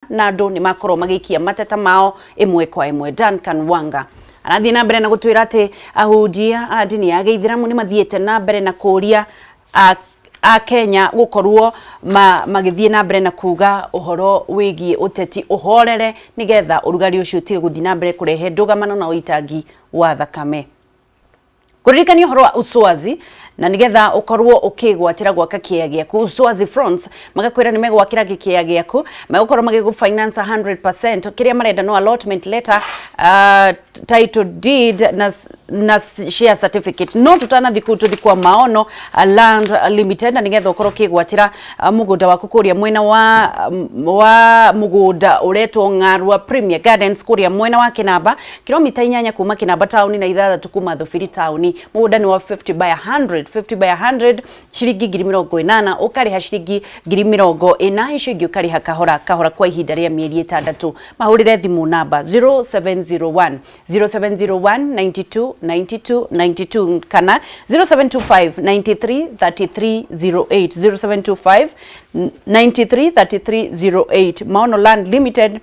Na andũ nĩ makorwo magĩikia mateta mao ĩmwe kwa ĩmwe. Duncan Wanga arathiĩ na mbere na gũtwĩra atĩ ahunjia a ndini ya gĩithĩramu nĩ mathiĩte na mbere na kũria a Kenya gũkorwo magĩthiĩ na mbere na kuga ũhoro wĩgiĩ ũteti ũhorere, nĩgetha ũrugarĩ ũcio ũtige gũthiĩ na mbere kũrehe ndũgamano na ũitangi wa thakame. Kũririkania ũhoro wa Uswazi, na nigetha ũkorwo ũkĩgwatĩra gwaka kĩea gĩaku, Uswazi Fronts magakwĩra nĩ megwakĩra gĩkĩea gĩaku, megũkorwo magĩgũ finance 100%. Kĩrĩa marenda no allotment letter, title deed na share certificate. No tutanathi kũu, tũthi kwa Maono Land Limited, na nigetha ũkorwo ũkĩgwatĩra mũgũnda waku kũrĩa mwena wa mũgũnda ũretwo Ng'arua Premier Gardens, kũrĩa mwena wa Kinamba, kilomita 8 kuma Kinamba taũni na 6 kuma Thubiri taũni. Mũgũnda nĩ wa 50 by 100, 50 by 100, ciringi 80,000, ũkarĩha ciringi 40,000, icio ingĩ ũkarĩha kahora kahora kwa ihinda rĩa mĩeri 6. Mahũrĩre thimũ namba 0701 0701 92 92 92 kana 0725 93 33 08, 0725 93 33 08. Maono Land Limited,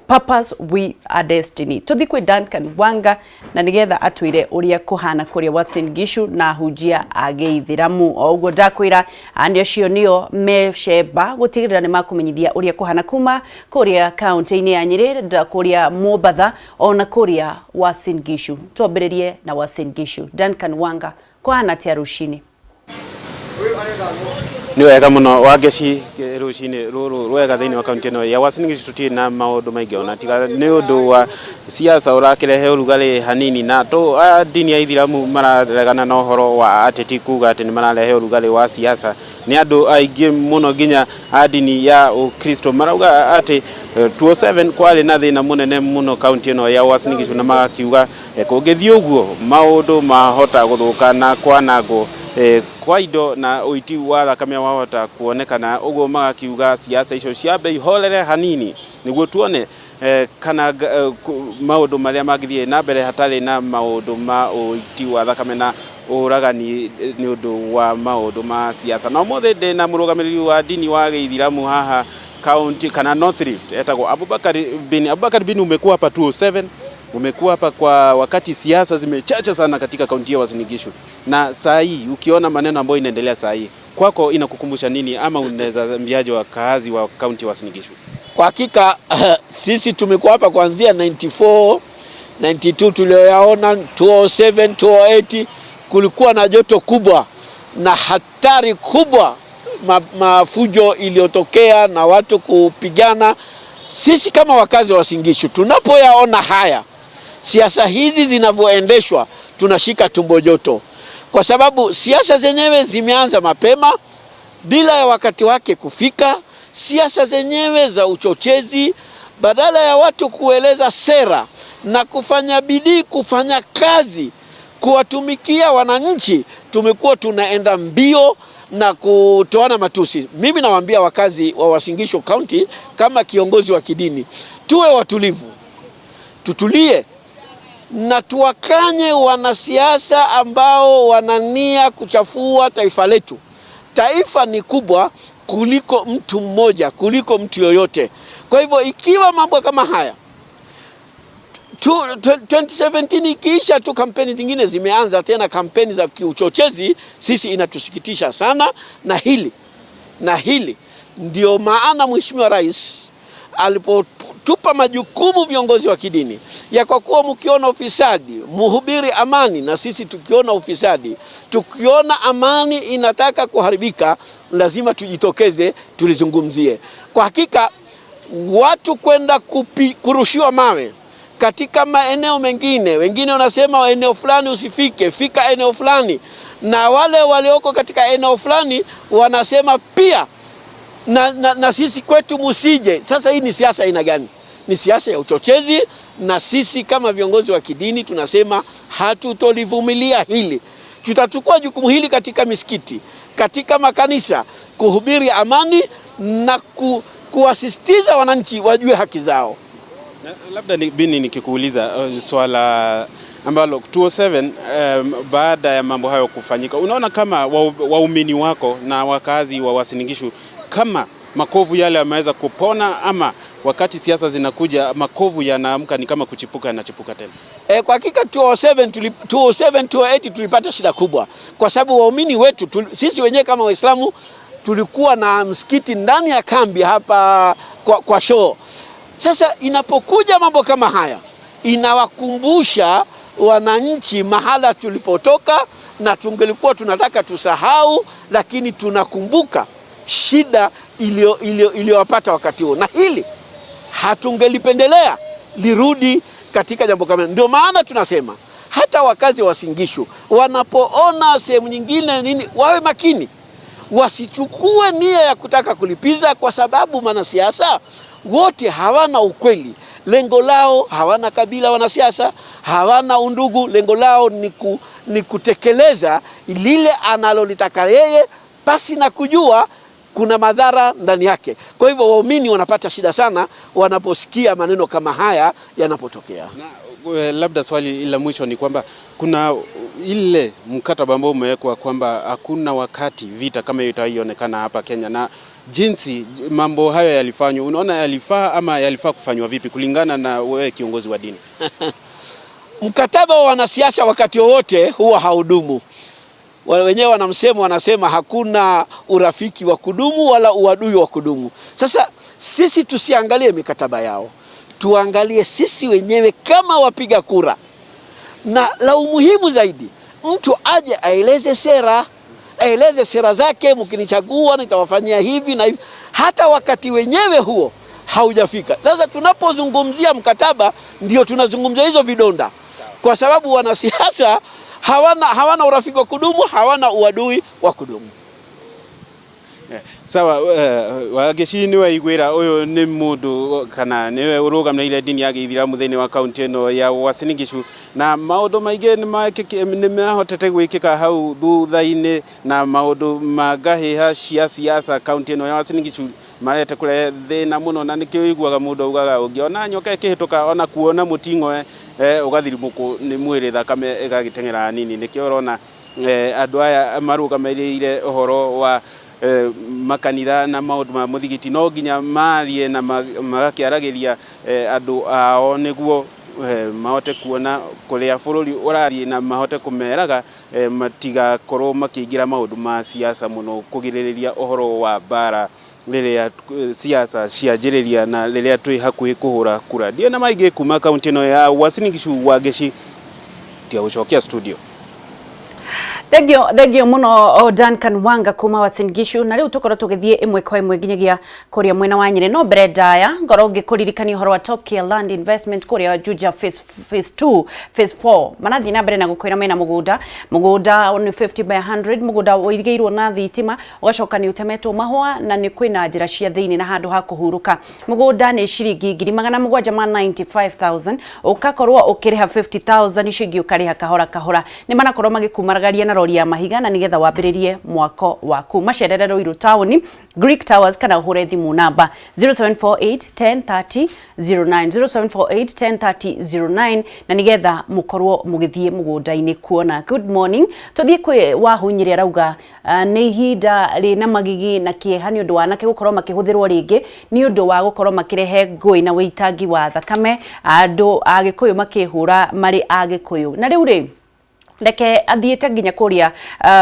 purpose we are destiny. Tuthi kwĩ Duncan Wanga na nigetha atwĩre ũrĩa kũhana kũrĩa Uasin Gishu na ahunjia a gĩithĩramu. O ũguo ndakwĩra, andĩ acio nĩo mecemba gũtigĩrĩra nĩ makũmenyithia ũrĩa kũhana kuma kũrĩa kaunti-inĩ ya Nyĩrĩ, kũrĩa Mombatha ona kũrĩa Uasin Gishu. Twambĩrĩrie na Uasin Gishu. Duncan Wanga, kũhana atĩa rũcinĩ? Nĩ wega mũno, Wangeci. Rũcinĩ rũrũ rwega thĩinĩ wa kaunti ĩno ya Uasin Gishu, tũtirĩ na maũndũ maingĩ ona tiga nĩ ũndũ wa siasa ũrakĩrehe ũrugarĩ hanini, na tũ a ndini ya ithiramu mararegana na ũhoro wa ateti kuga atĩ nĩ mararehe ũrugarĩ wa siasa. Nĩ andũ aingĩ mũno, nginya a ndini ya ũkristo, marauga atĩ 207 kwarĩ na thĩna mũnene mũno kaunti ĩno ya Uasin Gishu, na magakiuga kũngĩthiĩ ũguo maũndũ mahota gũthũka na kwanangwo kwa indo na ũiti wa thakame wahota kuonekana. Ũguo magakiuga siasa icio ciambe ihorere hanini nĩguo tuone kana maũndũ marĩa mangĩthiĩ na mbere hatarĩ na maũndũ ma ũiti wa thakame na ũragani nĩ ũndũ wa maũndũ ma siasa. Na ũmũthĩ ndĩ na mũrũgamĩrĩri wa ndini wa gĩithiramu haha county kana North Rift, etagwo Abubakar bin Abubakar bin. Umekuwa hapa 207, umekuwa hapa kwa wakati siasa zimechacha sana katika kaunti ya Uasin Gishu, na saa hii ukiona maneno ambayo inaendelea saa hii kwako inakukumbusha nini, ama unaweza ambiaje wakaazi wa kaunti ya Uasin Gishu? Kwa hakika sisi tumekuwa hapa kuanzia 94, 92, tulioyaona 207, 208, kulikuwa na joto kubwa na hatari kubwa, mafujo iliyotokea na watu kupigana. Sisi kama wakazi wa Uasin Gishu tunapoyaona haya, siasa hizi zinavyoendeshwa, tunashika tumbo joto, kwa sababu siasa zenyewe zimeanza mapema bila ya wakati wake kufika. Siasa zenyewe za uchochezi, badala ya watu kueleza sera na kufanya bidii, kufanya kazi, kuwatumikia wananchi, tumekuwa tunaenda mbio na kutoana matusi. Mimi nawaambia wakazi wa Uasin Gishu County kama kiongozi wa kidini, tuwe watulivu, tutulie na tuwakanye wanasiasa ambao wanania kuchafua taifa letu. Taifa ni kubwa kuliko mtu mmoja, kuliko mtu yoyote. Kwa hivyo ikiwa mambo kama haya 2017 ikiisha tu kampeni zingine zimeanza tena, kampeni za kiuchochezi, sisi inatusikitisha sana, na hili ndio maana Mheshimiwa Rais alipotupa majukumu viongozi wa kidini ya kwa kuwa mkiona ufisadi muhubiri amani, na sisi tukiona ufisadi, tukiona amani inataka kuharibika, lazima tujitokeze tulizungumzie. Kwa hakika watu kwenda kurushiwa mawe katika maeneo mengine, wengine wanasema eneo fulani usifike, fika eneo fulani, na wale walioko katika eneo fulani wanasema pia na sisi kwetu musije. Sasa hii ni siasa aina gani? Ni siasa ya uchochezi, na sisi kama viongozi wa kidini tunasema hatutolivumilia hili. Tutachukua jukumu hili katika misikiti, katika makanisa, kuhubiri amani na kuwasisitiza wananchi wajue haki zao. Na, labda ni, Bini, nikikuuliza swala ambalo 207, baada ya mambo hayo kufanyika, unaona kama waumini wako na wakazi wa Uasin Gishu kama Makovu yale yameweza kupona ama wakati siasa zinakuja makovu yanaamka ni kama kuchipuka yanachipuka tena? Kwa hakika 2007, 2007 2008 tulipata shida kubwa kwa sababu waumini wetu sisi wenyewe kama Waislamu tulikuwa na msikiti ndani ya kambi hapa kwa show. Sasa inapokuja mambo kama haya inawakumbusha wananchi mahala tulipotoka, na tungelikuwa tunataka tusahau, lakini tunakumbuka shida iliyowapata wakati huo, na hili hatungelipendelea lirudi katika jambo kama. Ndio maana tunasema hata wakazi wa Uasin Gishu wanapoona sehemu nyingine nini, wawe makini, wasichukue nia ya kutaka kulipiza, kwa sababu wanasiasa wote hawana ukweli. Lengo lao hawana kabila, wanasiasa hawana undugu, lengo lao ni kutekeleza lile analolitaka yeye pasi na kujua kuna madhara ndani yake. Kwa hivyo waumini wanapata shida sana wanaposikia maneno kama haya yanapotokea. Na labda swali la mwisho ni kwamba kuna ile mkataba ambao umewekwa kwamba hakuna wakati vita kama hiyo itaionekana hapa Kenya, na jinsi mambo hayo yalifanywa, unaona yalifaa ama yalifaa kufanywa vipi kulingana na wewe kiongozi wa dini? Mkataba wa wanasiasa wakati wowote huwa haudumu. Wenyewe wanamsemo, wanasema hakuna urafiki wa kudumu wala uadui wa kudumu. Sasa sisi tusiangalie mikataba yao, tuangalie sisi wenyewe kama wapiga kura, na la umuhimu zaidi mtu aje aeleze sera, aeleze sera zake, mkinichagua nitawafanyia hivi na hivi, hata wakati wenyewe huo haujafika. Sasa tunapozungumzia mkataba ndio tunazungumzia hizo vidonda, kwa sababu wanasiasa hawana urafiki wa kudumu, hawana uadui wa kudumu. Sawa, Wangeci nĩ waiguĩra ũyũ nĩ mũndũ kana nĩwe ũrũgamĩrĩire ndini ya gĩithĩramu thĩinĩ wa kaunti ĩno ya Uasin Gishu, na maũndũ maingĩ nĩ mahotete gwĩkĩka hau thutha-inĩ, na maũndũ ma ngahĩha cia siasa kaunti ĩno ya Uasin Gishu marete kũrehe thĩna mũno, na nĩkĩo ũiguaga mũndũ augaga ũngĩona nyoka ĩkĩhĩtũka ona kuona mũting'oe ũgathirimũkwo nĩ mwĩrĩ thakame ĩgagĩteng'era hanini. Nĩkĩo ũrona andũ aya marũgamĩrĩire ũhoro wa makanitha na maũndũ ma mũthigiti no nginya marie na magakĩaragĩria andũ ao nĩguo mahote kuona kũrĩa bũrũri ũrathiĩ, na mahote kũmeraga matigakorwo makĩingĩra maũndũ ma siasa mũno kũgirĩrĩria ũhoro wa mbara rĩrĩa siasa cianjĩrĩria na rĩrĩa twĩ hakuhĩ kũhũra kura. Ndiĩ na maingĩ kuma kaunti ĩno ya Uasin Gishu. Wangeci, tia gũcokia studio. Thengio, thengio muno Duncan Wanga kuma Uasin Gishu. Na riu tukorwo tugithie imwe kwa imwe nginyagia kuria mwena wa Nyeri. No mbere ndaya ngorwo ngikuririkania uhoro wa Top Care Land Investment kuria Juja phase 2 phase 4 marathie na mbere na gukwira mena mugunda mugunda ni 50 by 100, mugunda uirigirwo na thitima, ugacoka ni utemetwo mahua na ni kwina njira cia thiini na handu ha kuhuruka. Mugunda ni ciringi 795,000, ukakorwo ukiriha 50,000, icio ingi ukariha kahora kahora. Ni marakorwo magikumaragaria na rori ya mahiga na nigetha wambiririe mwako waku. Macerere Ruiru Town Greek Towers, kana uhure thimu namba 0748 1030 09, 0748 1030 09, na nigetha mukorwo mugithie mugunda-ini kuona. Good morning, tuthie kwi Wahunyire. Arauga nĩ ihinda rĩna magigi na kĩeha nĩ ũndũ wa anake gũkorwo makĩhũthĩrwo rĩngĩ nĩ ũndũ wa gũkorwo makĩrehe ngũĩ na wĩitangi wa thakame, andũ a Gĩkũyũ makĩhũra marĩ a Gĩkũyũ. Na rĩu rĩ, reke athiĩte nginya kũrĩa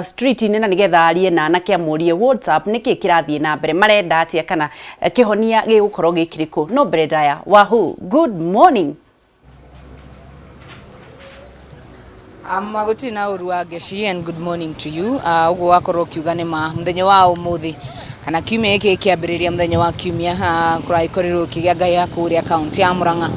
street-inĩ na nĩgetha arie na anake amũrie WhatsApp nĩkĩ kĩrathiĩ na mbere, marenda atĩa, kana kĩhonia gĩgũkorwo gĩkĩrĩkũ. No mbere ndaya, Wahu, good morning. Gũtirĩ na ũru wa Ngeci, and good morning to you. Ũguo wakorwo ũkiuga nĩ ma mũthenya wa ũmũthĩ kana kiumia gĩkĩ kĩambĩrĩria mũthenya wa kiumia, kũragĩkorirwo kĩgĩa ngai ya kũrĩa kaunti ya Murang'a,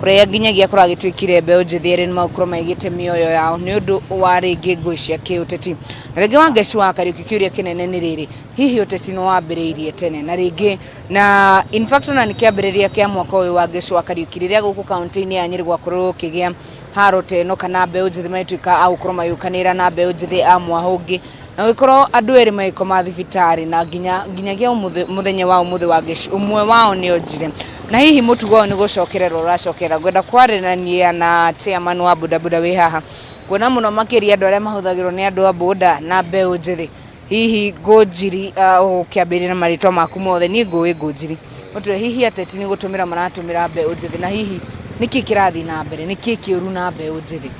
kũrĩa nginyagia kũragĩtuĩkire mbeũ njĩthĩ erĩ nĩmagũkorwo maigĩte mĩoyo yao nĩ ũndũ wa rĩngĩ ngũĩ cia kĩũteti. Na rĩngĩ wa Ngeci wa Kariũki, kĩũria kĩnene nĩ rĩrĩ, hihi ũteti nĩ wambĩrĩirie tene? Na rĩngĩ na in fact ona nĩ kĩambĩrĩria kĩa mwaka ũyũ wa Ngeci wa Kariũki, rĩrĩa gũkũ kaunti-inĩ ya Nyĩrĩ gwakorirwo gũkĩgĩa haro ta ĩno, kana mbeũ njĩthĩ magĩtuĩka a gũkorwo magĩũkanĩra na mbeũ njĩthĩ a mwahũngĩ, na gũgĩkorwo andũ erĩ magĩkoma thibitarĩ, na nginyagia mũthenya wa ũmũthĩ wa Ngeci ũmwe wao nĩ onjire. Na hihi mũtugo ũyũ nĩ gũcokererwo ũracokerera? Ngwenda kwaranĩria na chairman wa bodaboda wĩ haha, kuona mũno makĩria andũ arĩa mahũthagĩrwo nĩ andũ a boda na mbeũ njĩthĩ. Hihi Ngũnjiri, ũgũkĩambĩrĩria na marĩtwa maku mothe, niĩ ngũĩ Ngũnjiri, ũtwĩre hihi ateti nĩ gũtũmĩra maratũmĩra mbeũ njĩthĩ, na hihi nĩkĩ kĩrathiĩ na mbere, nĩkĩ kĩũru na mbeũ njĩthĩ?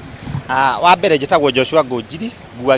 Wa mbere, njĩtagwo Joshua Ngũnjiri.